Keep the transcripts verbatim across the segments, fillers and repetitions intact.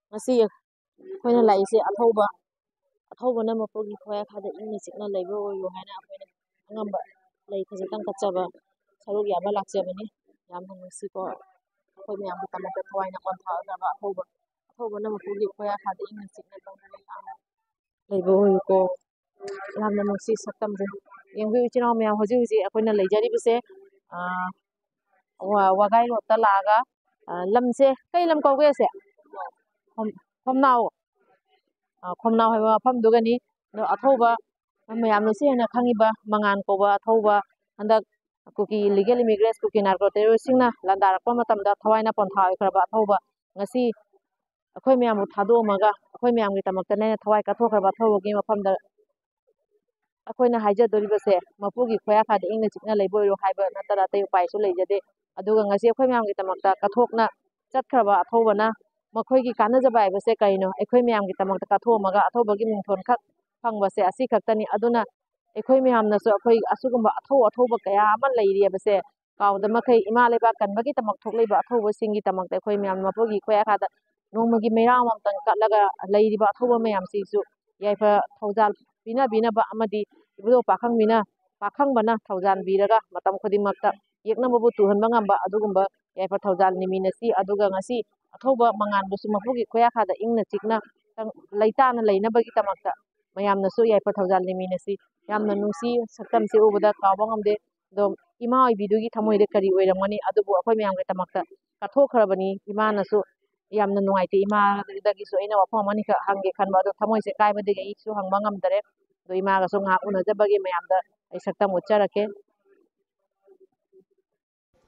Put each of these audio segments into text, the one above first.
ꯉꯁꯤ ꯑꯩꯈꯣꯏꯅ ꯂꯥꯛꯏꯁꯦ ꯑꯊꯧꯕ, ꯑꯊꯧꯕꯅ ꯃꯄꯨꯒꯤ ꯈꯣꯌꯥꯈꯥꯗ ꯏꯪꯅ ꯆꯤꯛꯅ ꯂꯩꯕ ꯑꯣꯏꯌꯨ ꯍꯥꯏꯅ ꯑꯩꯈꯣꯏꯅ ꯑꯉꯝꯕ ꯂꯩ ꯈꯖꯤꯛꯇꯪ ꯀꯠꯆꯕ ꯁꯔꯨꯛ ꯌꯥꯕ ꯂꯥꯛꯆꯕꯅꯤ꯫ ꯌꯥꯝꯅ ꯅꯨꯡꯁꯤꯀꯣ, ꯑꯩꯈꯣꯏ ꯃꯌꯥꯝꯒꯤꯗꯃꯛꯇ ꯊꯋꯥꯏꯅ ꯄꯣꯟꯊꯥꯈ꯭ꯔꯕ ꯑꯊꯧꯕ, ꯑꯊꯧꯕꯅ ꯃꯄꯨꯒꯤ ꯈꯣꯌꯥꯈꯥꯗ ꯏꯪꯅ ꯆꯤꯛꯅ ꯂꯩꯕ ꯑꯣꯏꯌꯨꯀꯣ꯫ ꯌꯥꯝꯅ ꯅꯨꯡꯁꯤ ꯁꯛꯇꯝꯁꯦ꯫ ꯌꯦꯡꯕꯤꯌꯨ ꯏꯆꯤꯟ ꯏꯅꯥꯎ ꯃꯌꯥꯝ, ꯍꯧꯖꯤꯛ ꯍꯧꯖꯤꯛ ꯑꯩꯈꯣꯏꯅ ꯂꯩꯖꯔꯤꯕꯁꯦ, ꯑꯥ, ꯋꯥ-, ꯋꯥꯒꯥꯏ ꯔꯣꯗꯇ ꯂꯥꯛꯑꯒ, ꯑꯥ, ꯂꯝꯁꯦ ꯀꯩ ꯂꯝ ꯀꯧꯒꯦ ꯁꯦ? ꯈꯣꯝ-, ꯈꯣꯝꯅꯥꯎ꯫ ꯑꯥ, ꯈꯣꯝꯅꯥꯎ ꯍꯥꯏꯕ ꯃꯐꯝꯗꯨꯒꯅꯤ꯫ ꯑꯗꯣ ꯑꯊꯧꯕ ꯃꯌꯥꯝꯅꯁꯨ ꯍꯦꯟꯅ ꯈꯪꯉꯤꯕ ꯃꯉꯥꯟ ꯀꯧꯕ ꯑꯊꯧꯕ, ꯍꯟꯗꯛ ꯀꯨꯀꯤ illegal immigrants, ꯀꯨꯀꯤ narco terroristꯁꯤꯡꯅ ꯂꯥꯟꯗꯥꯔꯛꯄ ꯃꯇꯝꯗ ꯊꯋꯥꯏꯅ ꯄꯣꯟꯊꯥ ꯑꯣꯏꯈ꯭ꯔꯕ ꯑꯊꯧꯕ, ꯉꯁꯤ ꯑꯩꯈꯣꯏ ꯃꯌꯥꯝꯕꯨ ꯊꯥꯗꯣꯛꯑꯝꯃꯒ, ꯑꯩꯈꯣꯏ ꯃꯌꯥꯝꯒꯤꯗꯃꯛꯇ ꯂꯦꯝꯅ ꯊꯋꯥꯏ ꯀꯠꯊꯣꯛꯈ꯭ꯔꯕ ꯑꯊꯧꯕꯒꯤ ꯃꯐꯝꯗ ꯑꯩꯈꯣꯏꯅ ꯍꯥꯏꯖꯗꯣꯔꯤꯕꯁꯦ, ꯃꯄꯨꯒꯤ ꯈꯣꯌꯥꯈꯥꯗ ꯏꯪꯅ ꯆꯤꯛꯅ ꯂꯩꯕ ꯑꯣꯏꯔꯣ ꯍꯥꯏꯕ ꯅꯠꯇꯅ ꯑꯇꯩ ꯎꯄꯥꯏꯁꯨ ꯂꯩꯖꯗꯦ꯫ ꯑꯗꯨꯒ ꯉꯁꯤ ꯑꯩꯈꯣꯏ ꯃꯌꯥꯝꯒꯤꯗꯃꯛꯇ ꯀꯠꯊꯣꯛꯅ ꯆꯠꯈ꯭ꯔꯕ ꯑꯊꯧꯕꯅ ꯃꯈꯣꯏꯒꯤ ꯀꯥꯟꯅꯖꯕ ꯍꯥꯏꯕꯁꯦ ꯀꯔꯤꯅꯣ? ꯑꯩꯈꯣꯏ ꯃꯌꯥꯝꯒꯤꯗꯃꯛꯇ ꯀꯠꯊꯣꯛꯑꯝꯃꯒ ꯑꯊꯧꯕꯒꯤ ꯃꯤꯡꯊꯣꯟꯈꯛ ꯐꯪꯕꯁꯦ ꯑꯁꯤ ꯈꯛꯇꯅꯤ꯫ ꯑꯗꯨꯅ ꯑꯩꯈꯣꯏ ꯃꯌꯥꯝꯅꯁꯨ ꯑꯩꯈꯣꯏ ꯑꯁꯤꯒꯨꯝꯕ ꯑꯊꯧ ꯑꯊꯧꯕ ꯀꯌꯥ ꯑꯃ ꯂꯩꯔꯤ ꯍꯥꯏꯕꯁꯦ ꯀꯥꯎꯗ ꯃꯈꯩ ꯏꯃꯥ ꯂꯩꯕꯥꯛ ꯀꯟꯕꯒꯤꯗꯃꯛ ꯊꯣꯛꯂꯤꯕ ꯑꯊꯧꯕꯁꯤꯡꯒꯤꯗꯃꯛꯇ ꯑꯩꯈꯣꯏ ꯃꯌꯥꯝ ꯃꯄꯨꯒꯤ ꯈꯣꯌꯥꯈꯥꯗ ꯅꯣꯡꯃꯒꯤ ꯃꯩꯔꯥ ꯑꯃꯃꯝꯇꯪ ꯀꯠꯂꯒ ꯂꯩꯔꯤꯕ ꯑꯊꯧꯕ ꯃꯌꯥꯝꯁꯤꯁꯨ ꯌꯥꯏꯐ ꯊꯧꯖꯥꯜ ꯄꯤꯅꯕꯤꯅꯕ ꯑꯃꯗꯤ ꯏꯕꯨꯙꯧ ꯄꯥꯈꯪꯕꯤꯅ, ꯄꯥꯈꯪꯕꯅ ꯊꯧꯖꯥꯟꯕꯤꯔꯒ ꯃꯇꯝ ꯈꯨꯗꯤꯡꯃꯛꯇ ꯌꯦꯛꯅꯕꯕꯨ ꯇꯨꯍꯟꯕ ꯉꯝꯕ ꯑꯗꯨꯒꯨꯝꯕ ꯌꯥꯏꯐ ꯊꯧꯖꯥꯜ ꯅꯤꯃꯤꯟꯅꯁꯤ꯫ ꯑꯗꯨꯒ ꯉꯁꯤ ꯑꯊꯧꯕ ꯃꯉꯥꯟꯕꯨꯁꯨ ꯃꯄꯨꯒꯤ ꯈꯣꯌꯥꯈꯥꯗ ꯏꯪꯅ ꯆꯤꯛꯅ ꯇꯪ-, ꯂꯩꯇꯥꯅ ꯂꯩꯅꯕꯒꯤꯗꯃꯛꯇ ꯃꯌꯥꯝꯅꯁꯨ ꯌꯥꯏꯐ ꯊꯧꯖꯥꯜ ꯅꯤꯃꯤꯟꯅꯁꯤ꯫ ꯌꯥꯝꯅ ꯅꯨꯡꯁꯤ ꯁꯛꯇꯝꯁꯦ ꯎꯕꯗ ꯀꯥꯎꯕ ꯉꯝꯗꯦ꯫ ꯑꯗꯣ ꯏꯃꯥ ꯑꯣꯏꯕꯤꯗꯨꯒꯤ ꯊꯃꯣꯏꯗ ꯀꯔꯤ ꯑꯣꯏꯔꯝꯒꯅꯤ? ꯑꯗꯨꯕꯨ ꯑꯩꯈꯣꯏ ꯃꯌꯥꯝꯒꯤꯗꯃꯛꯇ ꯀꯠꯊꯣꯛꯈ꯭ꯔꯕꯅꯤ꯫ ꯏꯃꯥꯅꯁꯨ ꯌꯥꯝꯅ ꯅꯨꯡꯉꯥꯏꯇꯦ꯫ ꯏꯃꯥꯗꯒꯤꯁꯨ ꯑꯩꯅ ꯋꯥꯐꯝ ꯑꯃꯅꯤꯈꯛ ꯍꯪꯒꯦ ꯈꯟꯕ, ꯑꯗꯣ ꯊꯃꯣꯏꯁꯦ ꯀꯥꯏꯕꯗꯒꯤ ꯑꯩꯁꯨ ꯍꯪꯕ ꯉꯝꯗꯔꯦ꯫ ꯑꯗꯣ ꯏꯃꯥꯒꯁꯨ ꯉꯥꯏꯍꯥꯛ ꯎꯅꯖꯕꯒꯤ ꯃꯌꯥꯝꯗ ꯑꯩ ꯁꯛꯇꯝ ꯎꯠꯆꯔꯛꯀꯦ꯫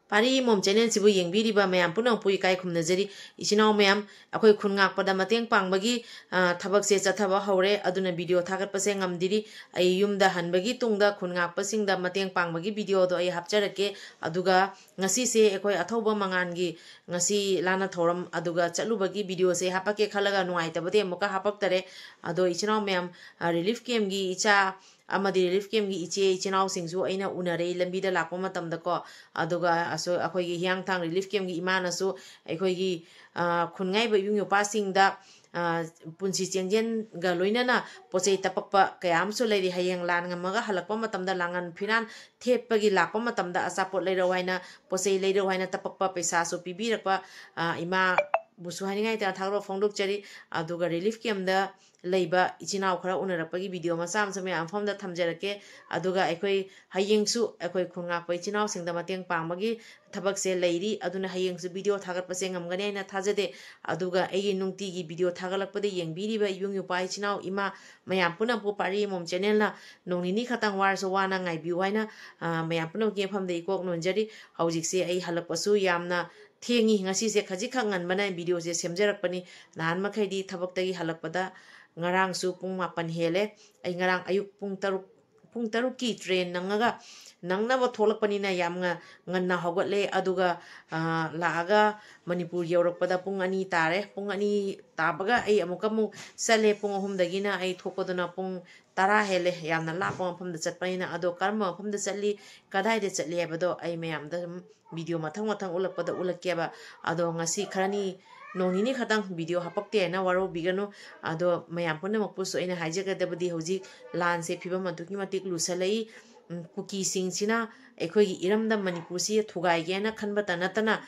ꯄꯥꯔꯤ ꯃꯣꯝ channelꯁꯤꯕꯨ ꯌꯦꯡꯕꯤꯔꯤꯕ ꯃꯌꯥꯝ ꯄꯨꯝꯅꯃꯛꯄꯨ ꯏꯀꯥꯏ ꯈꯨꯝꯅꯖꯔꯤ꯫ ꯏꯆꯤꯟ ꯏꯅꯥꯎ ꯃꯌꯥꯝ, ꯑꯩꯈꯣꯏ ꯈꯨꯟ ꯉꯥꯛꯄꯗ ꯃꯇꯦꯡ ꯄꯥꯡꯕꯒꯤ, ꯑ, ꯊꯕꯛꯁꯦ ꯆꯠꯊꯕ ꯍꯧꯔꯦ꯫ ꯑꯗꯨꯅ video ꯊꯥꯒꯠꯄꯁꯦ ꯉꯝꯗ꯭ꯔꯤ꯫ ꯑꯩ ꯌꯨꯝꯗ ꯍꯟꯕꯒꯤ ꯇꯨꯡꯗ ꯈꯨꯟ ꯉꯥꯛꯄꯁꯤꯡꯗ ꯃꯇꯦꯡ ꯄꯥꯡꯕꯒꯤ videoꯗꯣ ꯑꯩ ꯍꯥꯞꯆꯔꯛꯀꯦ꯫ ꯑꯗꯨꯒ ꯉꯁꯤꯁꯦ ꯑꯩꯈꯣꯏ ꯑꯊꯧꯕ ꯃꯉꯥꯟꯒꯤ ꯉꯁꯤ ꯂꯥꯟꯅ ꯊꯧꯔꯝ ꯑꯗꯨꯒ ꯆꯠꯂꯨꯕꯒꯤ videoꯁꯦ ꯍꯥꯞꯄꯛꯀꯦ ꯈꯜꯂꯒ ꯅꯨꯡꯉꯥꯏꯇꯕꯗꯤ ꯑꯃꯨꯛꯀ ꯍꯥꯞꯄꯛꯇꯔꯦ꯫ ꯑꯗꯣ ꯏꯆꯤꯟ ꯏꯅꯥꯎ ꯃꯌꯥꯝ, ꯑ, relief campꯀꯤ ꯏꯆꯥ ꯑꯃꯗꯤ relief campꯀꯤ ꯏꯆꯦ ꯏꯆꯤꯟ ꯏꯅꯥꯎꯁꯤꯡꯁꯨ ꯑꯩꯅ ꯎꯅꯔꯦ ꯂꯝꯕꯤꯗ ꯂꯥꯛꯄ ꯃꯇꯝꯗꯀꯣ꯫ ꯑꯗꯨꯒ ꯑꯁꯨ-, ꯑꯩꯈꯣꯏꯒꯤ ꯍꯤꯌꯥꯡꯊꯥꯡ relief campꯀꯤ ꯏꯃꯥꯅꯁꯨ ꯑꯩꯈꯣꯏꯒꯤ, ꯑ, ꯈꯨꯟꯉꯥꯏꯕ ꯏꯕꯨꯡ ꯏꯄ꯭ꯋꯥꯁꯤꯡꯗ, ꯑ, ꯄꯨꯟꯁꯤ ꯆꯦꯡꯖꯦꯜꯒ ꯂꯣꯏꯅꯅ ꯄꯣꯠ ꯆꯩ ꯇꯄꯛꯄ ꯀꯌꯥ ꯑꯃꯁꯨ ꯂꯩꯔꯤ꯫ ꯍꯌꯦꯡ ꯂꯥꯟ ꯉꯝꯃꯒ ꯍꯜꯂꯛꯄ ꯃꯇꯝꯗ ꯂꯥꯡꯉꯟ ꯐꯤꯔꯥꯟ ꯊꯦꯠꯄꯒꯤ ꯂꯥꯛꯄ ꯃꯇꯝꯗ ꯑꯆꯥꯄꯣꯠ ꯂꯩꯔꯛꯎ ꯍꯥꯏꯅ, ꯄꯣꯠ ꯆꯩ ꯂꯩꯔꯛꯎ ꯍꯥꯏꯅ ꯇꯄꯛꯄ ꯄꯩꯁꯥꯁꯨ ꯄꯤꯕꯤꯔꯛꯄ, ꯑ, ꯏꯃꯥꯕꯨꯁꯨ ꯍꯥꯏꯅꯤꯡꯉꯥꯏ ꯇꯥ-, ꯊꯥꯒꯠꯄ ꯐꯣꯡꯗꯣꯛꯆꯔꯤ꯫ ꯑꯗꯨꯒ relief campꯗ ꯂꯩꯕ ꯏꯆꯤꯟ ꯏꯅꯥꯎ ꯈꯔ ꯎꯅꯔꯛꯄꯒꯤ video ꯃꯆꯥ ꯑꯃꯁꯨ ꯃꯌꯥꯝ ꯃꯐꯝꯗ ꯊꯝꯖꯔꯛꯀꯦ꯫ ꯑꯗꯨꯒ ꯑꯩꯈꯣꯏ ꯍꯌꯦꯡꯁꯨ ꯑꯩꯈꯣꯏ ꯈꯨꯟ ꯉꯥꯛꯄ ꯏꯆꯤꯟ ꯏꯅꯥꯎꯁꯤꯡꯗ ꯃꯇꯦꯡ ꯄꯥꯡꯕꯒꯤ ꯊꯕꯛꯁꯦ ꯂꯩꯔꯤ꯫ ꯑꯗꯨꯅ ꯍꯌꯦꯡꯁꯨ video ꯊꯥꯒꯠꯄꯁꯦ ꯉꯝꯒꯅꯤ ꯍꯥꯏꯅ ꯊꯥꯖꯗꯦ꯫ ꯑꯗꯨꯒ ꯑꯩꯒꯤ ꯅꯨꯡꯇꯤꯒꯤ video ꯊꯥꯒꯠꯂꯛꯄꯗ ꯌꯦꯡꯕꯤꯔꯤꯕ ꯏꯕꯨꯡ ꯏꯄ꯭ꯋꯥ ꯏꯆꯤꯟ ꯏꯅꯥꯎ ꯏꯃꯥ ꯃꯌꯥꯝ ꯄꯨꯝꯅꯃꯛꯄꯨ ꯄꯥꯔꯤ ꯑꯃꯣꯝ channelꯅ ꯅꯣꯡ ꯅꯤꯅꯤ ꯈꯛꯇꯪ ꯋꯥꯔꯁꯨ ꯋꯥꯅ ꯉꯥꯏꯕꯤꯌꯨ ꯍꯥꯏꯅ, ꯑ, ꯃꯌꯥꯝ ꯄꯨꯝꯅꯃꯛꯀꯤ ꯃꯐꯝꯗ ꯏꯀꯣꯛ ꯅꯣꯟꯖꯔꯤ꯫ ꯍꯧꯖꯤꯛꯁꯦ ꯑꯩ ꯍꯜꯂꯛꯄꯁꯨ ꯌꯥꯝꯅ ꯊꯦꯡꯉꯤ꯫ ꯉꯁꯤꯁꯦ ꯈꯖꯤꯛꯈꯛ ꯉꯟꯕꯅ videoꯁꯦ ꯁꯦꯝꯖꯔꯛꯄꯅꯤ꯫ ꯅꯍꯥꯟ ꯃꯈꯩꯗꯤ ꯊꯕꯛꯇꯒꯤ ꯍꯜꯂꯛꯄꯗ ꯉꯔꯥꯡꯁꯨ ꯄꯨꯡ ꯃꯥꯄꯟ ꯍꯦꯜꯂꯦ꯫ ꯑꯩ ꯉꯔꯥꯡ ꯑꯌꯨꯛ ꯄꯨꯡ ꯇꯔꯨꯛ, ꯄꯨꯡ ꯇꯔꯨꯛꯀꯤ train ꯅꯪꯉꯒ, ꯅꯪꯅꯕ ꯊꯣꯛꯂꯛꯄꯅꯤꯅ ꯌꯥꯝ ꯉ-, ꯉꯟꯅ ꯍꯧꯒꯠꯂꯦ꯫ ꯑꯗꯨꯒ, ꯑ, ꯂꯥꯛꯑꯒ ꯃꯅꯤꯄꯨꯔ ꯌꯧꯔꯛꯄꯗ ꯄꯨꯡ ꯑꯅꯤ ꯇꯥꯔꯦ꯫ ꯄꯨꯡ ꯑꯅꯤ ꯇꯥꯕꯒ ꯑꯩ ꯑꯃꯨꯛꯀ ꯑꯃꯨꯛ ꯆꯠꯂꯦ꯫ ꯄꯨꯡ ꯑꯍꯨꯝꯗꯒꯤꯅ ꯑꯩ ꯊꯣꯛꯄꯗꯨꯅ ꯄꯨꯡ ꯇꯔꯥ ꯍꯦꯜꯂꯦ꯫ ꯌꯥꯝꯅ ꯂꯥꯞꯄ ꯃꯐꯝꯗ ꯆꯠꯄꯅꯤꯅ꯫ ꯑꯗꯣ ꯀꯔꯝꯕ ꯃꯐꯝꯗ ꯆꯠꯂꯤ, ꯀꯗꯥꯏꯗ ꯆꯠꯂꯤ ꯍꯥꯏꯕꯗꯣ ꯑꯩ ꯃꯌꯥꯝꯗ ꯑꯗꯨꯝ video ꯃꯊꯪ ꯃꯊꯪ ꯎꯠꯂꯛꯄꯗ ꯎꯠꯂꯛꯀꯦꯕ꯫ ꯑꯗꯣ ꯉꯁꯤ ꯈꯔꯅꯤ, ꯅꯣꯡ ꯅꯤꯅꯤ ꯈꯛꯇꯪ video ꯍꯥꯄꯛꯇꯦ ꯍꯥꯏꯅ ꯋꯥꯔꯧꯕꯤꯒꯅꯨ꯫ ꯑꯗꯣ ꯃꯌꯥꯝ ꯄꯨꯝꯅꯃꯛꯄꯨꯁꯨ ꯑꯩꯅ ꯍꯥꯏꯖꯒꯗꯕꯗꯤ ꯍꯧꯖꯤꯛ ꯂꯥꯟꯁꯦ ꯐꯤꯕꯝ ꯑꯗꯨꯛꯀꯤ ꯃꯇꯤꯛ ꯂꯨꯁꯜꯂꯛꯏ꯫ ꯎꯝ, ꯀꯨꯀꯤꯁꯤꯡꯁꯤꯅ ꯑꯩꯈꯣꯏꯒꯤ ꯏꯔꯝꯗꯝ ꯃꯅꯤꯄꯨꯔꯁꯤ ꯊꯨꯒꯥꯏꯒꯦꯅ ꯈꯟꯕꯇ ꯅꯠꯇꯅ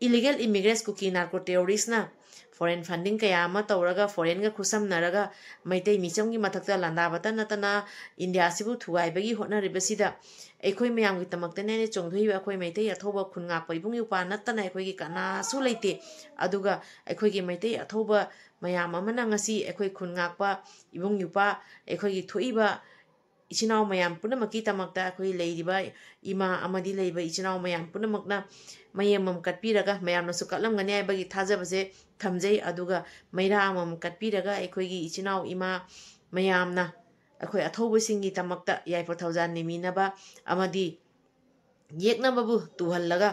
illegal immigrants ꯀꯨꯀꯤ narco terroristꯅ foreign funding ꯀꯌꯥ ꯑꯃ ꯇꯧꯔꯒ, foreignꯒ ꯈꯨꯠꯁꯝꯅꯔꯒ ꯃꯩꯇꯩ ꯃꯤꯆꯝꯒꯤ ꯃꯊꯛꯇ ꯂꯥꯟꯗꯥꯕꯇ ꯅꯠꯇꯅ ꯏꯟꯗꯤꯌꯥꯁꯤꯕꯨ ꯊꯨꯒꯥꯏꯕꯒꯤ ꯍꯣꯠꯅꯔꯤꯕꯁꯤꯗ ꯑꯩꯈꯣꯏ ꯃꯌꯥꯝꯒꯤ ꯗꯃꯛꯇꯅꯦ ꯆꯣꯡꯊꯣꯛꯏꯕ ꯑꯩꯈꯣꯏ ꯃꯩꯇꯩ ꯑꯊꯧꯕ ꯈꯨꯟ ꯉꯥꯛꯄ ꯏꯕꯨꯡ ꯏꯄ꯭ꯋꯥ ꯅꯠꯇꯅ ꯑꯩꯈꯣꯏꯒꯤ ꯀꯅꯥꯁꯨ ꯂꯩꯇꯦ꯫ ꯑꯗꯨꯒ ꯑꯩꯈꯣꯏꯒꯤ ꯃꯩꯇꯩ ꯑꯊꯧꯕ ꯃꯌꯥꯝ ꯑꯃꯅ ꯉꯁꯤ ꯑꯩꯈꯣꯏ ꯈꯨꯟ ꯉꯥꯛꯄ ꯏꯕꯨꯡ ꯏꯄ꯭ꯋꯥ, ꯑꯩꯈꯣꯏꯒꯤ ꯊꯣꯛꯏꯕ ꯏꯆꯤꯟ ꯏꯅꯥꯎ ꯃꯌꯥꯝ ꯄꯨꯝꯅꯃꯛꯀꯤꯗꯃꯛꯇ ꯑꯩꯈꯣꯏ ꯂꯩꯔꯤꯕ ꯏꯃꯥ ꯑꯃꯗꯤ ꯂꯩꯔꯤꯕ ꯏꯆꯤꯟ ꯏꯅꯥꯎ ꯃꯌꯥꯝ ꯄꯨꯝꯅꯃꯛꯅ ꯃꯌꯦꯡ ꯑꯃ ꯀꯠꯄꯤꯔꯒ ꯃꯌꯥꯝꯅꯁꯨ ꯀꯠꯂꯝꯒꯅꯤ ꯍꯥꯏꯕꯒꯤ ꯊꯥꯖꯕꯁꯦ ꯊꯝꯖꯩ꯫ ꯑꯗꯨꯒ ꯃꯩꯔꯥ ꯑꯃꯃꯝ ꯀꯠꯄꯤꯔꯒ ꯑꯩꯈꯣꯏꯒꯤ ꯏꯆꯤꯟ ꯏꯅꯥꯎ ꯏꯃꯥ ꯃꯌꯥꯝꯅ ꯑꯩꯈꯣꯏ ꯑꯊꯧꯕꯁꯤꯡꯒꯤꯗꯃꯛꯇ ꯌꯥꯏꯐ ꯊꯧꯖꯥꯜ ꯅꯤꯃꯤꯟꯅꯕ ꯑꯃꯗꯤ ꯌꯦꯛꯅꯕꯕꯨ ꯇꯨꯍꯜꯂꯒ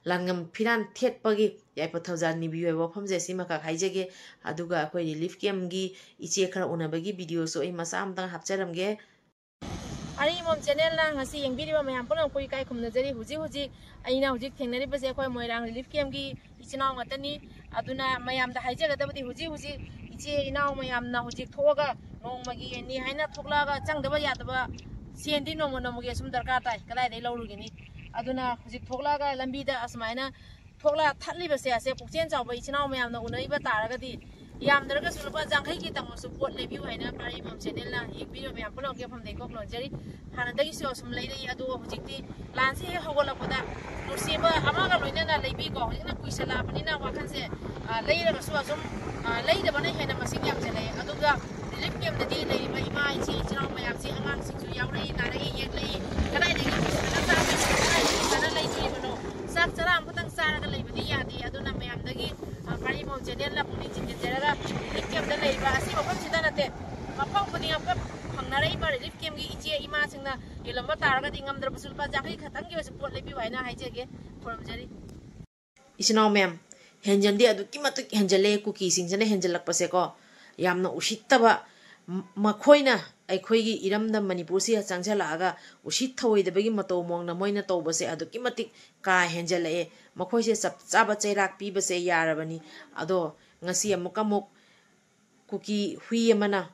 ꯂꯥꯟꯉꯝ ꯐꯤꯔꯥꯟ ꯊꯦꯠꯄꯒꯤ ꯌꯥꯏꯐ ꯊꯧꯖꯥꯜ ꯅꯤꯕꯤꯌꯨ ꯍꯥꯏꯕ ꯋꯥꯐꯝꯁꯦ ꯁꯤꯃꯈꯛ ꯍꯥꯏꯖꯒꯦ꯫ ꯑꯗꯨꯒ ꯑꯩꯈꯣꯏ relief camp ꯀꯤ ꯏꯆꯦ ꯈꯔ ꯎꯅꯕꯒꯤ video ꯁꯨ ꯑꯩ ꯃꯆꯥ ꯑꯃꯇꯪ ꯍꯥꯞꯆꯔꯝꯒꯦ꯫ ꯑꯔꯤꯃꯣꯝ channel ꯅ ꯉꯁꯤ ꯌꯦꯡꯕꯤꯔꯤꯕ ꯃꯌꯥꯝ ꯄꯨꯝꯅꯃꯛꯄꯨ ꯏꯀꯥꯏ ꯈꯨꯝꯅꯖꯔꯤ꯫ ꯍꯧꯖꯤꯛ ꯍꯧꯖꯤꯛ ꯑꯩꯅ ꯍꯧꯖꯤꯛ ꯊꯦꯡꯅꯔꯤꯕꯁꯦ ꯑꯩꯈꯣꯏ ꯃꯣꯏꯔꯥꯡ relief camp ꯀꯤ ꯏꯆꯤꯟ ꯏꯅꯥꯎ ꯉꯥꯛꯇꯅꯤ꯫ ꯑꯗꯨꯅ ꯃꯌꯥꯝꯗ ꯍꯥꯏꯖꯒꯗꯕꯗꯤ ꯍꯧꯖꯤꯛ ꯍꯧꯖꯤꯛ ꯏꯆꯦ ꯏꯅꯥꯎ ꯃꯌꯥꯝꯅ ꯍꯧꯖꯤꯛ ꯊꯣꯛꯑꯒ ꯅꯣꯡꯃꯒꯤ ꯅꯤ ꯍꯥꯏꯅ ꯊꯣꯛꯂꯛꯑꯒ ꯆꯪꯗꯕ ꯌꯥꯗꯕ ꯁꯦꯟꯗꯤ ꯅꯣꯡꯃ ꯅꯣꯡꯃꯒꯤ ꯑꯁꯨꯝ ꯗꯔꯀꯥꯔ ꯇꯥꯏ꯫ ꯀꯗꯥꯏꯗꯒꯤ ꯂꯧꯔꯨꯒꯅꯤ? ꯑꯗꯨꯅ ꯍꯧꯖꯤꯛ ꯊꯣꯛꯂꯛꯑꯒ ꯂꯝꯕꯤꯗ ꯑꯁꯨꯃꯥꯏꯅ ꯊꯣꯛꯂꯛꯑ ꯊꯠꯂꯤꯕꯁꯦ, ꯑꯁꯦ ꯄꯨꯛꯆꯦꯜ ꯆꯥꯎꯕ ꯏꯆꯤꯟ ꯏꯅꯥꯎ ꯃꯌꯥꯝꯅ ꯎꯅꯔꯤꯕ ꯇꯥꯔꯒꯗꯤ ꯌꯥꯝꯗ꯭ꯔꯒꯁꯨ ꯂꯨꯄꯥ ꯌꯥꯡꯈꯩꯒꯤ ꯇꯪꯕꯁꯨ ꯄꯣꯠ ꯂꯩꯕꯤꯌꯨ ꯍꯥꯏꯅ ꯑꯔꯤꯃꯣꯝ channel ꯅ ꯌꯦꯡꯕꯤꯔꯤꯕ ꯃꯌꯥꯝ ꯄꯨꯝꯅꯃꯛꯀꯤ ꯃꯐꯝꯗꯒꯤ ꯀꯣꯛ ꯅꯣꯟꯖꯔꯤ꯫ ꯍꯥꯟꯅꯗꯒꯤꯁꯨ ꯑꯁꯨꯝ ꯂꯩꯔꯛꯏ, ꯑꯗꯨꯒ ꯍꯧꯖꯤꯛꯇꯤ ꯂꯥꯟꯁꯤ ꯍꯦꯛ ꯍꯧꯒꯠꯂꯛꯄꯗ ꯅꯨꯡꯁꯤꯕ ꯑꯃꯒ ꯂꯣꯏꯅꯅ ꯂꯩꯕꯤꯀꯣ꯫ ꯍꯧꯖꯤꯛꯅ ꯀꯨꯏꯁꯜꯂꯛꯑꯕꯅꯤꯅ ꯋꯥꯈꯜꯁꯦ, ꯑ, ꯂꯩꯔꯒꯁꯨ ꯑꯁꯨꯝ, ꯑ, ꯂꯩꯗꯕꯅ ꯍꯦꯟꯅ ꯃꯁꯤꯡ ꯌꯥꯝꯁꯤꯜꯂꯛꯑꯦ꯫ ꯑꯗꯨꯒ relief camp ꯇꯗꯤ ꯂꯩꯔꯤꯕ ꯏꯃꯥ, ꯏꯆꯦ, ꯏꯆꯤꯟ ꯏꯅꯥꯎ ꯃꯌꯥꯝꯁꯤ, ꯑꯉꯥꯡꯁꯤꯡꯁꯨ ꯌꯥꯎꯔꯛꯏ, ꯅꯥꯔꯛꯏ, ꯌꯦꯛꯂꯛꯏ, ꯀꯗꯥꯏꯗꯒꯤ ꯄꯩꯁꯥꯅ ꯆꯥꯗꯣꯏꯅꯣ, ꯀꯗꯥꯏꯗꯒꯤ ꯄꯩꯁꯥꯅ ꯂꯩꯗꯣꯔꯤꯕꯅꯣ? ꯆꯥꯛ ꯆꯔꯥ ꯑꯃꯈꯛꯇꯪ ꯆꯥꯔꯒ ꯂꯩꯕꯗꯤ ꯌꯥꯗꯦ꯫ ꯑꯗꯨꯅ ꯃꯌꯥꯝꯗꯒꯤ, ꯑ, ꯑꯔꯤꯃꯣꯝ channel ꯅ ꯄꯨꯛꯅꯤꯡ ꯆꯤꯡꯁꯤꯟꯖꯔꯒ relief camp ꯇ ꯂꯩꯔꯤꯕ ꯑꯁꯤ ꯃꯐꯝꯁꯤꯗ ꯅꯠꯇꯦ, ꯃꯐꯝ ꯈꯨꯗꯤꯡꯃꯛꯇ ꯐꯪꯅꯔꯛꯏꯕ relief camp ꯀꯤ ꯏꯆꯦ ꯏꯃꯥꯁꯤꯡꯅ ꯌꯦꯜꯂꯝꯕ ꯇꯥꯔꯒꯗꯤ ꯉꯝꯗ꯭ꯔꯕꯁꯨ ꯂꯨꯄꯥ ꯌꯥꯡꯈꯩ ꯈꯛꯇꯪꯒꯤ ꯑꯣꯏꯔꯁꯨ ꯄꯣꯠ ꯂꯩꯕꯤꯌꯨ ꯍꯥꯏꯅ ꯍꯥꯏꯖꯒꯦ꯫ ꯈꯨꯔꯨꯝꯖꯔꯤ꯫ ꯏꯆꯤꯟ ꯏꯅꯥꯎ ꯃꯌꯥꯝ, ꯍꯦꯟꯖꯟꯗꯤ ꯑꯗꯨꯛꯀꯤ ꯃꯇꯤꯛ ꯍꯦꯟꯖꯜꯂꯦ ꯀꯨꯀꯤꯁꯤꯡꯁꯤꯅ ꯍꯦꯟꯖꯜꯂꯛꯄꯁꯦꯀꯣ꯫ ꯌꯥꯝꯅ ꯎꯁꯤꯠꯇꯕ, ꯃ-, ꯃꯈꯣꯏꯅ ꯑꯩꯈꯣꯏꯒꯤ ꯏꯔꯝꯗꯝ ꯃꯅꯤꯄꯨꯔꯁꯤꯗ ꯆꯪꯁꯜꯂꯛꯑꯒ ꯎꯁꯤꯠ ꯊꯧꯑꯣꯏꯗꯕꯒꯤ ꯃꯇꯧ ꯃꯑꯣꯡꯗ ꯃꯣꯏꯅ ꯇꯧꯕꯁꯦ ꯑꯗꯨꯛꯀꯤ ꯃꯇꯤꯛ ꯀꯥ ꯍꯦꯟꯖꯜꯂꯛꯑꯦ꯫ ꯃꯈꯣꯏꯁꯦ ꯆꯞ ꯆꯥꯕ ꯆꯩꯔꯥꯛ ꯄꯤꯕꯁꯦ ꯌꯥꯔꯕꯅꯤ꯫ ꯑꯗꯣ ꯉꯁꯤ ꯑꯃꯨꯛꯀ ꯑꯃꯨꯛ ꯀꯨꯀꯤ ꯍꯨꯏ ꯑꯃꯅ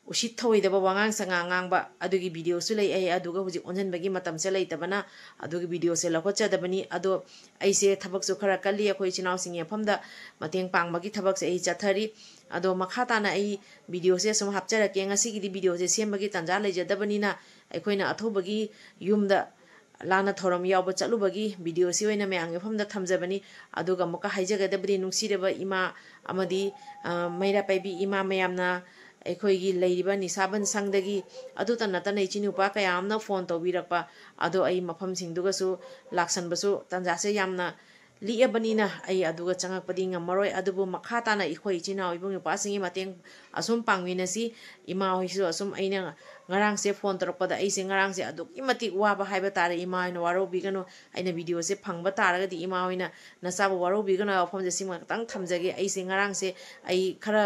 ꯎꯁꯤꯠ ꯊꯧꯑꯣꯏꯗꯕ ꯋꯥꯉꯥꯡ ꯁꯉꯥꯡ ꯉꯥꯡꯕ ꯑꯗꯨꯒꯤ video ꯁꯨ ꯂꯩ꯫ ꯑꯩ ꯑꯗꯨꯒ ꯍꯧꯖꯤꯛ ꯑꯣꯟꯁꯤꯟꯕꯒꯤ ꯃꯇꯝꯁꯦ ꯂꯩꯇꯕꯅ ꯑꯗꯨꯒꯤ video ꯁꯦ ꯂꯧꯈꯠꯆꯗꯕꯅꯤ꯫ ꯑꯗꯣ ꯑꯩꯁꯦ ꯊꯕꯛꯁꯨ ꯈꯔ ꯀꯜꯂꯤ, ꯑꯩꯈꯣꯏ ꯏꯆꯤꯟ ꯏꯅꯥꯎꯁꯤꯡꯒꯤ ꯃꯐꯝꯗ ꯃꯇꯦꯡ ꯄꯥꯡꯕꯒꯤ ꯊꯕꯛꯁꯦ ꯑꯩ ꯆꯠꯊꯔꯤ꯫ ꯑꯗꯣ ꯃꯈꯥ ꯇꯥꯅ ꯑꯩ video ꯁꯦ ꯁꯨꯝ ꯍꯥꯞꯆꯔꯛꯀꯦ꯫ ꯉꯁꯤꯒꯤꯗꯤ video ꯁꯦ ꯁꯦꯝꯕꯒꯤ ꯇꯥꯟꯖꯥ ꯂꯩꯖꯗꯕꯅꯤꯅ ꯑꯩꯈꯣꯏꯅ ꯑꯊꯧꯕꯒꯤ ꯌꯨꯝꯗ ꯂꯥꯟꯅ ꯊꯧꯔꯝ ꯌꯥꯎꯕ ꯆꯠꯂꯨꯕꯒꯤ video ꯁꯤ ꯑꯣꯏꯅ ꯃꯌꯥꯝꯒꯤ ꯃꯐꯝꯗ ꯊꯝꯖꯕꯅꯤ꯫ ꯑꯗꯨꯒ ꯑꯃꯨꯛꯀ ꯍꯥꯏꯖꯒꯗꯕꯗꯤ, ꯅꯨꯡꯁꯤꯔꯕ ꯏꯃꯥ ꯑꯃꯗꯤ, ꯑ, ꯃꯩꯔꯥ ꯄꯥꯏꯕꯤ ꯏꯃꯥ ꯃꯌꯥꯝꯅ ꯑꯩꯈꯣꯏꯒꯤ ꯂꯩꯔꯤꯕ ꯅꯤꯁꯥꯕꯟ ꯁꯪꯗꯒꯤ ꯑꯗꯨꯇ ꯅꯠꯇꯅ ꯏꯆꯤꯟ ꯅꯨꯄꯥ ꯀꯌꯥ ꯑꯃꯅ phone ꯇꯧꯕꯤꯔꯛꯄ ꯑꯗꯣ ꯑꯩ ꯃꯐꯝꯁꯤꯡꯗꯨꯒꯁꯨ ꯂꯥꯛꯁꯟꯕꯁꯨ ꯇꯥꯟꯖꯥꯁꯦ ꯌꯥꯝꯅ ꯂꯤꯛꯑꯕꯅꯤꯅ ꯑꯩ ꯑꯗꯨꯒ ꯆꯪꯉꯛꯄꯗꯤ ꯉꯝꯃꯔꯣꯏ꯫ ꯑꯗꯨꯕꯨ ꯃꯈꯥ ꯇꯥꯅ ꯑꯩꯈꯣꯏ ꯏꯆꯤꯟ ꯏꯅꯥꯎ ꯏꯕꯨꯡ ꯏꯄ꯭ꯋꯥꯁꯤꯡꯒꯤ ꯃꯇꯦꯡ ꯑꯁꯨꯝ ꯄꯥꯡꯃꯤꯟꯅꯁꯤ꯫ ꯏꯃꯥ ꯍꯣꯏꯁꯨ ꯑꯁꯨꯝ ꯑꯩꯅ ꯉꯔꯥꯡꯁꯦ ꯐꯣꯟ ꯇꯧꯔꯛꯄꯗ ꯑꯩꯁꯦ ꯉꯔꯥꯡꯁꯦ ꯑꯗꯨꯛꯀꯤ ꯃꯇꯤꯛ ꯋꯥꯕ ꯍꯥꯏꯕ ꯇꯥꯔꯦ꯫ ꯏꯃꯥ ꯍꯣꯏꯅ ꯋꯥꯔꯧꯕꯤꯒꯅꯨ, ꯑꯩꯅ ꯚꯤꯗꯤꯑꯣꯁꯦ ꯐꯪꯕ ꯇꯥꯔꯒꯗꯤ ꯏꯃꯥ ꯍꯣꯏꯅ ꯅꯆꯥꯕꯨ ꯋꯥꯔꯧꯕꯤꯒꯅꯨ ꯍꯥꯏꯕ ꯋꯥꯐꯝꯁꯦ ꯁꯤꯃ ꯈꯛꯇꯪ ꯊꯝꯖꯒꯦ꯫ ꯑꯩꯁꯦ ꯉꯔꯥꯡꯁꯦ ꯑꯩ ꯈꯔ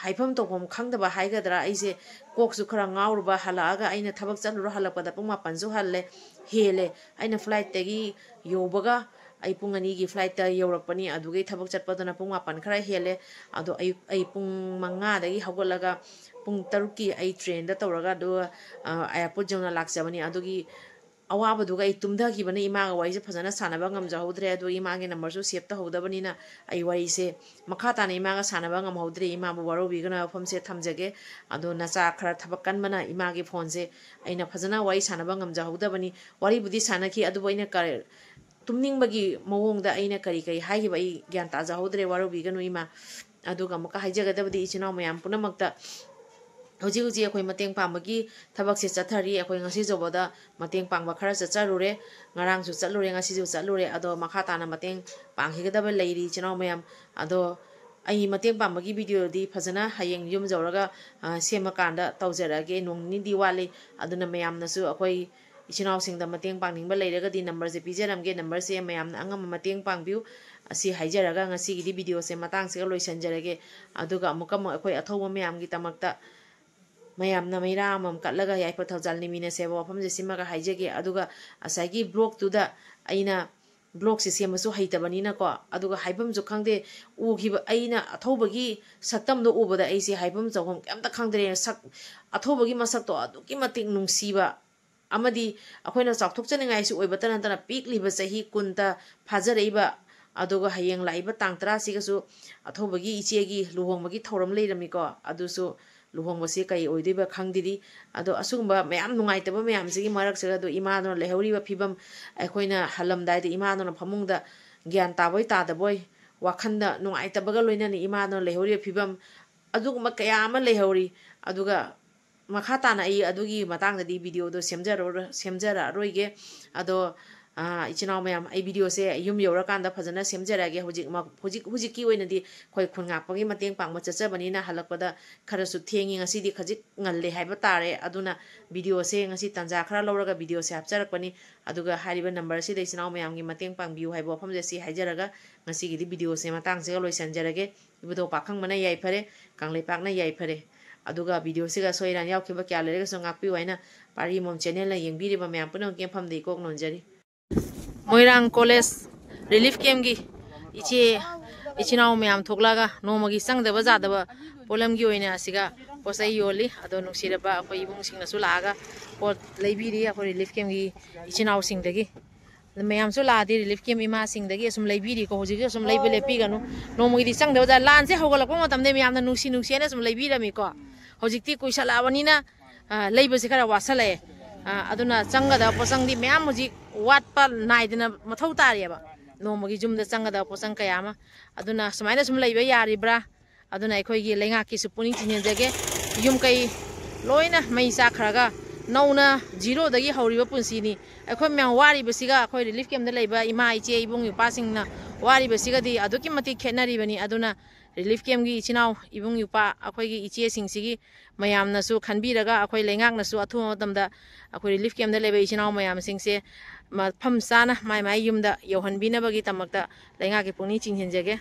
ꯍꯥꯏꯐꯝ ꯇꯧꯐꯝ ꯈꯪꯗꯕ ꯍꯥꯏꯒꯗ꯭ꯔꯥ, ꯑꯩꯁꯦ ꯀꯣꯛꯁꯨ ꯈꯔ ꯉꯥꯎꯔꯨꯕ, ꯍꯜꯂꯛꯑꯒ ꯑꯩꯅ ꯊꯕꯛ ꯆꯠꯂꯨꯔ ꯍꯜꯂꯛꯄꯗ ꯄꯨꯡ ꯃꯥꯄꯟꯁꯨ ꯍꯜꯂꯦ, ꯍꯦꯜꯂꯦ꯫ ꯑꯩꯅ ꯐ꯭ꯂꯥꯏꯠꯇꯒꯤ ꯌꯧꯕꯒ ꯑꯩ ꯄꯨꯡ ꯑꯅꯤꯒꯤ ꯐ꯭ꯂꯥꯏꯠꯇ ꯌꯧꯔꯛꯄꯅꯤ꯫ ꯑꯗꯨꯒꯤ ꯊꯕꯛ ꯆꯠꯄꯗꯨꯅ ꯄꯨꯡ ꯃꯥꯄꯟ ꯈꯔ ꯍꯦꯜꯂꯦ꯫ ꯑꯗꯣ ꯑꯌꯨꯛ ꯑꯩ ꯄꯨꯡ ꯃꯉꯥꯗꯒꯤ ꯍꯧꯒꯠꯂꯒ ꯄꯨꯡ ꯇꯔꯨꯛꯀꯤ ꯑꯩ ꯇ꯭ꯔꯦꯟꯗ ꯇꯧꯔꯒ ꯑꯗꯨꯒ ꯑꯦꯌꯥꯔꯄꯣꯔꯠ ꯌꯧꯅ ꯂꯥꯛꯆꯕꯅꯤ꯫ ꯑꯗꯨꯒꯤ ꯑꯋꯥꯕꯗꯨꯒ ꯑꯩ ꯇꯨꯝꯊꯈꯤꯕꯅ ꯏꯃꯥꯒ ꯋꯥꯔꯤꯁꯦ ꯐꯖꯅ ꯁꯥꯟꯅꯕ ꯉꯝꯖꯍꯧꯗ꯭ꯔꯦ꯫ ꯑꯗꯨ ꯏꯃꯥꯒꯤ ꯅꯝꯕꯔꯁꯨ ꯁꯦꯞ ꯇꯧꯍꯧꯗꯕꯅꯤꯅ ꯑꯩ ꯋꯥꯔꯤꯁꯦ ꯃꯈꯥ ꯇꯥꯅ ꯏꯃꯥꯒ ꯁꯥꯟꯅꯕ ꯉꯝꯍꯧꯗ꯭ꯔꯦ꯫ ꯏꯃꯥꯕꯨ ꯋꯥꯔꯧꯕꯤꯒꯅꯨ ꯋꯥꯐꯝꯁꯦ ꯊꯝꯖꯒꯦ꯫ ꯑꯗꯣ ꯅꯆꯥ ꯈꯔ ꯊꯕꯛ ꯀꯟꯕꯅ ꯏꯃꯥꯒꯤ ꯐꯣꯟꯁꯦ ꯑꯩꯅ ꯐꯖꯅ ꯋꯥꯔꯤ ꯁꯥꯟꯅꯕ ꯉꯝꯖꯍꯧꯗꯕꯅꯤ꯫ ꯋꯥꯔꯤꯕꯨꯗꯤ ꯁꯥꯟꯅꯈꯤ, ꯑꯗꯨꯕꯨ ꯑꯩꯅ ꯀ-, ꯇꯨꯝꯅꯤꯡꯕꯒꯤ ꯃꯑꯣꯡꯗ ꯑꯩꯅ ꯀꯔꯤ ꯀꯔꯤ ꯍꯥꯏꯈꯤꯕ ꯑꯩ ꯒ꯭ꯌꯥꯟ ꯇꯥꯖꯍꯧꯗ꯭ꯔꯦ, ꯋꯥꯔꯧꯕꯤꯒꯅꯨ ꯏꯃꯥ꯫ ꯑꯗꯨꯒ ꯑꯃꯨꯛꯀ ꯍꯥꯏꯖꯒꯗꯕꯗꯤ ꯏꯆꯤꯟ ꯏꯅꯥꯎ ꯃꯌꯥꯝ ꯄꯨꯝꯅꯃꯛꯇ ꯍꯧꯖꯤꯛ ꯍꯧꯖꯤꯛ ꯑꯩꯈꯣꯏ ꯃꯇꯦꯡ ꯄꯥꯡꯕꯒꯤ ꯊꯕꯛꯁꯦ ꯆꯠꯊꯔꯤ꯫ ꯑꯩꯈꯣꯏ ꯉꯁꯤ ꯐꯥꯎꯕꯗ ꯃꯇꯦꯡ ꯄꯥꯡꯕ ꯈꯔ ꯆꯠꯆꯔꯨꯔꯦ, ꯉꯔꯥꯡꯁꯨ ꯆꯠꯂꯨꯔꯦ, ꯉꯁꯤꯁꯨ ꯆꯠꯂꯨꯔꯦ꯫ ꯑꯗꯣ ꯃꯈꯥ ꯇꯥꯅ ꯃꯇꯦꯡ ꯄꯥꯡꯈꯤꯒꯗꯕ ꯂꯩꯔꯤ ꯏꯆꯤꯟ ꯏꯅꯥꯎ ꯃꯌꯥꯝ꯫ ꯑꯗꯣ ꯑꯩ ꯃꯇꯦꯡ ꯄꯥꯡꯕꯒꯤ ꯚꯤꯗꯤꯑꯣꯗꯤ ꯐꯖꯅ ꯍꯌꯦꯡ ꯌꯨꯝ ꯌꯧꯔꯒ, ꯑ, ꯁꯦꯝꯃꯀꯥꯟꯗ ꯇꯧꯖꯔꯛꯑꯒꯦ꯫ ꯅꯣꯡ ꯅꯤꯅꯤꯗꯤ ꯋꯥꯠꯂꯤ, ꯑꯗꯨꯅ ꯃꯌꯥꯝꯅꯁꯨ ꯑꯩꯈꯣꯏ ꯏꯆꯤꯟ ꯏꯅꯥꯎꯁꯤꯡꯗ ꯃꯇꯦꯡ ꯄꯥꯡꯅꯤꯡꯕ ꯂꯩꯔꯒꯗꯤ ꯅꯝꯕꯔꯁꯦ ꯄꯤꯖꯔꯝꯒꯦ꯫ ꯅꯝꯕꯔꯁꯦ ꯃꯌꯥꯝꯅ ꯑꯉꯝꯕ ꯃꯇꯦꯡ ꯄꯥꯡꯕꯤꯌꯨ꯫ ꯑꯁꯤ ꯍꯥꯏꯖꯔꯒ ꯉꯁꯤꯒꯤꯗꯤ ꯚꯤꯗꯤꯑꯣꯁꯦ ꯃꯇꯥꯡꯁꯤꯒ ꯂꯣꯏꯁꯤꯟꯖꯔꯒꯦ꯫ ꯑꯗꯨꯒ ꯑꯃꯨꯛꯀ ꯑꯃꯨꯛ ꯑꯩꯈꯣꯏ ꯑꯊꯧꯕ ꯃꯌꯥꯝꯒꯤꯗꯃꯛꯇ ꯃꯌꯥꯝꯅ ꯃꯩꯔꯥ ꯑꯃꯃꯝ ꯀꯠꯂꯒ ꯌꯥꯏꯐ ꯊꯧꯖꯥꯜ ꯅꯤꯃꯤꯟꯅꯁꯦ ꯍꯥꯏꯕ ꯋꯥꯐꯝꯁꯦ ꯁꯤꯃꯒ ꯍꯥꯏꯖꯒꯦ꯫ ꯑꯗꯨꯒ ꯉꯁꯥꯏꯒꯤ ꯕ꯭ꯂꯣꯛꯇꯨꯗ ꯑꯩꯅ ꯕ꯭ꯂꯣꯛꯁꯦ ꯁꯦꯝꯕꯁꯨ ꯍꯩꯇꯕꯅꯤꯅꯀꯣ, ꯑꯗꯨꯒ ꯍꯥꯏꯐꯝꯁꯨ ꯈꯪꯗꯦ꯫ ꯎꯈꯤꯕ, ꯑꯩꯅ ꯑꯊꯧꯕꯒꯤ ꯁꯛꯇꯝꯗꯣ ꯎꯕꯗ ꯑꯩꯁꯦ ꯍꯥꯏꯐꯝ ꯆꯥꯎꯐꯝ ꯀꯩꯝꯇ ꯈꯪꯗ꯭ꯔꯦ꯫ ꯁꯛ-, ꯑꯊꯧꯕꯒꯤ ꯃꯁꯛꯇꯣ ꯑꯗꯨꯛꯀꯤ ꯃꯇꯤꯛ ꯅꯨꯡꯁꯤꯕ ꯑꯃꯗꯤ ꯑꯩꯈꯣꯏꯅ ꯆꯥꯎꯊꯣꯛꯆꯅꯤꯡꯉꯥꯏꯁꯨ ꯑꯣꯏꯕꯇ ꯅꯠꯇꯅ ꯄꯤꯛꯂꯤꯕ ꯆꯍꯤ ꯀꯨꯟꯇ ꯐꯥꯖꯔꯛꯏꯕ, ꯑꯗꯨꯒ ꯍꯌꯦꯡ ꯂꯥꯛꯏꯕ ꯇꯥꯡ ꯇꯔꯥꯁꯤꯒꯁꯨ ꯑꯊꯧꯕꯒꯤ ꯏꯆꯦꯒꯤ ꯂꯨꯍꯣꯡꯕꯒꯤ ꯊꯧꯔꯝ ꯂꯩꯔꯝꯃꯤꯀꯣ꯫ ꯑꯗꯨꯁꯨ ꯂꯨꯍꯣꯡꯕꯁꯤ ꯀꯔꯤ ꯑꯣꯏꯗꯣꯏꯕ ꯈꯪꯗ꯭ꯔꯤ꯫ ꯑꯗꯣ ꯑꯁꯤꯒꯨꯝꯕ ꯃꯌꯥꯝ ꯅꯨꯡꯉꯥꯏꯇꯕ ꯃꯌꯥꯝꯁꯤꯒꯤ ꯃꯔꯛꯁꯤꯗ ꯑꯗꯣ ꯏꯃꯥꯗꯨꯅ ꯂꯩꯍꯧꯔꯤꯕ ꯐꯤꯕꯝ, ꯑꯩꯈꯣꯏꯅ ꯍꯜꯂꯝꯗꯥꯏꯗ ꯏꯃꯥꯗꯨꯅ ꯐꯃꯨꯡꯗ ꯒ꯭ꯌꯥꯟ ꯇꯥꯕꯣꯏ ꯇꯥꯗꯕꯣꯏ, ꯋꯥꯈꯜꯗ ꯅꯨꯡꯉꯥꯏꯇꯕꯒ ꯂꯣꯏꯅꯅ ꯏꯃꯥꯗꯨꯅ ꯂꯩꯍꯧꯔꯤꯕ ꯐꯤꯕꯝ ꯑꯗꯨꯒꯨꯝꯕ ꯀꯌꯥ ꯑꯃ ꯂꯩꯍꯧꯔꯤ꯫ ꯑꯗꯨꯒ ꯃꯈꯥ ꯇꯥꯅ ꯑꯩ ꯑꯗꯨꯒꯤ ꯃꯇꯥꯡꯗꯗꯤ ꯚꯤꯗꯤꯑꯣꯗꯣ ꯁꯦꯝꯖꯔꯔꯣꯏ-, ꯁꯦꯝꯖꯔꯛꯑꯔꯣꯏꯒꯦ꯫ ꯑꯗꯣ ꯑꯥ, ꯏꯆꯤꯟ ꯏꯅꯥꯎ ꯃꯌꯥꯝ, ꯑꯩ videoꯁꯦ ꯌꯨꯝ ꯌꯧꯔꯀꯥꯟꯗ ꯐꯖꯅ ꯁꯦꯝꯖꯔꯛꯑꯒꯦ꯫ ꯍꯧꯖꯤꯛ ꯃꯛ-, ꯍꯧꯖꯤꯛ, ꯍꯧꯖꯤꯛꯀꯤ ꯑꯣꯏꯅꯗꯤ ꯑꯩꯈꯣꯏ ꯈꯨꯟ ꯉꯥꯛꯄꯒꯤ ꯃꯇꯦꯡ ꯄꯥꯡꯕ ꯆꯠꯆꯕꯅꯤꯅ ꯍꯜꯂꯛꯄꯗ ꯈꯔꯁꯨ ꯊꯦꯡꯉꯤ꯫ ꯉꯁꯤꯗꯤ ꯈꯖꯤꯛ ꯉꯜꯂꯦ ꯍꯥꯏꯕ ꯇꯥꯔꯦ꯫ ꯑꯗꯨꯅ videoꯁꯦ ꯉꯁꯤ ꯇꯥꯟꯖꯥ ꯈꯔ ꯂꯧꯔꯒ videoꯁꯦ ꯍꯥꯞꯆꯔꯛꯄꯅꯤ꯫ ꯑꯗꯨꯒ ꯍꯥꯏꯔꯤꯕ numberꯁꯤꯗ ꯏꯆꯤꯟ ꯏꯅꯥꯎ ꯃꯌꯥꯝꯒꯤ ꯃꯇꯦꯡ ꯄꯥꯡꯕꯤꯌꯨ ꯍꯥꯏꯕ ꯋꯥꯐꯝꯁꯦ ꯁꯤ ꯍꯥꯏꯖꯔꯒ ꯉꯁꯤꯒꯤꯗꯤ videoꯁꯦ ꯃꯇꯥꯡꯁꯤꯒ ꯂꯣꯏꯁꯤꯟꯖꯔꯒꯦ꯫ ꯏꯕꯨꯙꯧ ꯄꯥꯈꯪꯕꯅ ꯌꯥꯏꯐꯔꯦ, ꯀꯪꯂꯩꯄꯥꯛꯅ ꯌꯥꯏꯐꯔꯦ꯫ ꯑꯗꯨꯒ videoꯁꯤꯒ ꯑꯁꯣꯏ ꯑꯔꯥꯟ ꯌꯥꯎꯈꯤꯕ ꯀꯌꯥ ꯂꯩꯔꯒꯁꯨ ꯉꯥꯛꯄꯤꯌꯨ ꯍꯥꯏꯅ ꯄꯥꯔꯤ ꯃꯣꯝ channelꯅ ꯌꯦꯡꯕꯤꯔꯤꯕ ꯃꯌꯥꯝ ꯄꯨꯝꯅꯃꯛꯀꯤ ꯃꯐꯝꯗ ꯏꯀꯣꯛ ꯅꯣꯟꯖꯔꯤ꯫ ꯃꯣꯏꯔꯥꯡ college relief campꯀꯤ ꯏꯆꯦ ꯏꯆꯤꯟ ꯏꯅꯥꯎ ꯃꯌꯥꯝ ꯊꯣꯛꯂꯛꯑꯒ ꯅꯣꯡꯃꯒꯤ ꯆꯪꯗꯕ ꯌꯥꯗꯕ ꯄꯣꯠꯂꯝꯒꯤ ꯑꯣꯏꯅ ꯑꯁꯤꯒ ꯄꯣꯠ ꯆꯩ ꯌꯣꯜꯂꯤ꯫ ꯑꯗꯣ ꯅꯨꯡꯁꯤꯔꯕ ꯑꯩꯈꯣꯏ ꯏꯕꯨꯡꯁꯤꯡꯅꯁꯨ ꯂꯥꯛꯑꯒ ꯄꯣꯠ ꯂꯩꯕꯤꯔꯤ ꯑꯩꯈꯣꯏ relief campꯀꯤ ꯏꯆꯤꯟ ꯏꯅꯥꯎꯁꯤꯡꯗꯒꯤ꯫ ꯑꯗꯨ ꯃꯌꯥꯝꯁꯨ ꯂꯥꯛꯑꯗꯤ relief camp ꯏꯃꯥꯁꯤꯡꯗꯒꯤ ꯑꯁꯨꯝ ꯂꯩꯕꯤꯔꯤꯀꯣ꯫ ꯍꯧꯖꯤꯛꯁꯨ ꯑꯁꯨꯝ ꯂꯩꯕ ꯂꯦꯞꯄꯤꯒꯅꯨ꯫ ꯅꯣꯡꯃꯒꯤꯗꯤ ꯆꯪꯗꯕꯗ ꯂꯥꯟꯁꯦ ꯍꯧꯒꯠꯂꯛꯄ ꯃꯇꯝꯗ ꯃꯌꯥꯝꯅ ꯅꯨꯡꯁꯤ ꯅꯨꯡꯁꯤꯅ ꯁꯨꯝ ꯂꯩꯕꯤꯔꯝꯃꯤꯀꯣ꯫ ꯍꯧꯖꯤꯛꯇꯤ ꯀꯨꯏꯁꯜꯂꯛꯑꯕꯅꯤꯅ, ꯑ, ꯂꯩꯕꯁꯦ ꯈꯔ ꯋꯥꯠꯁꯜꯂꯛꯑꯦ꯫ ꯑ, ꯑꯗꯨꯅ ꯆꯪꯒꯗꯕ ꯄꯣꯠꯆꯪꯗꯤ ꯃꯌꯥꯝ ꯍꯧꯖꯤꯛ ꯋꯥꯠꯄ ꯅꯥꯏꯗꯅ ꯃꯊꯧ ꯇꯥꯔꯤꯑꯕ꯫ ꯅꯣꯡꯃꯒꯤ ꯌꯨꯝꯗ ꯆꯪꯒꯗꯕ ꯄꯣꯠꯆꯪ ꯀꯌꯥ ꯑꯃ꯫ ꯑꯗꯨꯅ ꯁꯨꯃꯥꯏꯅ ꯁꯨꯝ ꯂꯩꯕ ꯌꯥꯔꯤꯕ꯭ꯔꯥ? ꯑꯗꯨꯅ ꯑꯩꯈꯣꯏꯒꯤ ꯂꯩꯉꯥꯛꯀꯤꯁꯨ ꯄꯨꯛꯅꯤꯡ ꯆꯤꯡꯁꯤꯟꯖꯒꯦ꯫ ꯌꯨꯝ ꯀꯩ ꯂꯣꯏꯅ ꯃꯩ ꯆꯥꯛꯈ꯭ꯔꯒ ꯅꯧꯅ zeroꯗꯒꯤ ꯍꯧꯔꯤꯕ ꯄꯨꯟꯁꯤꯅꯤ꯫ ꯑꯩꯈꯣꯏ ꯃꯌꯥꯝ ꯋꯥꯔꯤꯕꯁꯤꯒ ꯑꯩꯈꯣꯏ relief campꯇ ꯂꯩꯕ ꯏꯃꯥ, ꯏꯆꯦ, ꯏꯕꯨꯡ, ꯏꯄ꯭ꯋꯥꯁꯤꯡꯅ ꯋꯥꯔꯤꯕꯁꯤꯒꯗꯤ ꯑꯗꯨꯛꯀꯤ ꯃꯇꯤꯛ ꯈꯦꯠꯅꯔꯤꯕꯅꯤ꯫ ꯑꯗꯨꯅ relief campꯀꯤ ꯏꯆꯤꯟ ꯏꯅꯥꯎ ꯏꯕꯨꯡ ꯏꯄ꯭ꯋꯥ ꯑꯩꯈꯣꯏꯒꯤ ꯏꯆꯦꯁꯤꯡꯁꯤꯒꯤ ꯃꯌꯥꯝꯅꯁꯨ ꯈꯟꯕꯤꯔꯒ ꯑꯩꯈꯣꯏ ꯂꯩꯉꯥꯛꯅꯁꯨ ꯑꯊꯨꯕ ꯃꯇꯝꯗ ꯑꯩꯈꯣꯏ relief campꯇ ꯂꯩꯕ ꯏꯆꯤꯟ ꯏꯅꯥꯎ ꯃꯌꯥꯝꯁꯤꯡꯁꯦ ꯃꯐꯝ ꯆꯥꯅ ꯃꯥꯏ ꯃꯥꯏ ꯌꯨꯝꯗ ꯌꯧꯍꯟꯕꯤꯅꯕꯒꯤꯗꯃꯛꯇ ꯂꯩꯉꯥꯛꯀꯤ ꯄꯨꯛꯅꯤꯡ ꯆꯤꯡꯁꯤꯟꯖꯒꯦ꯫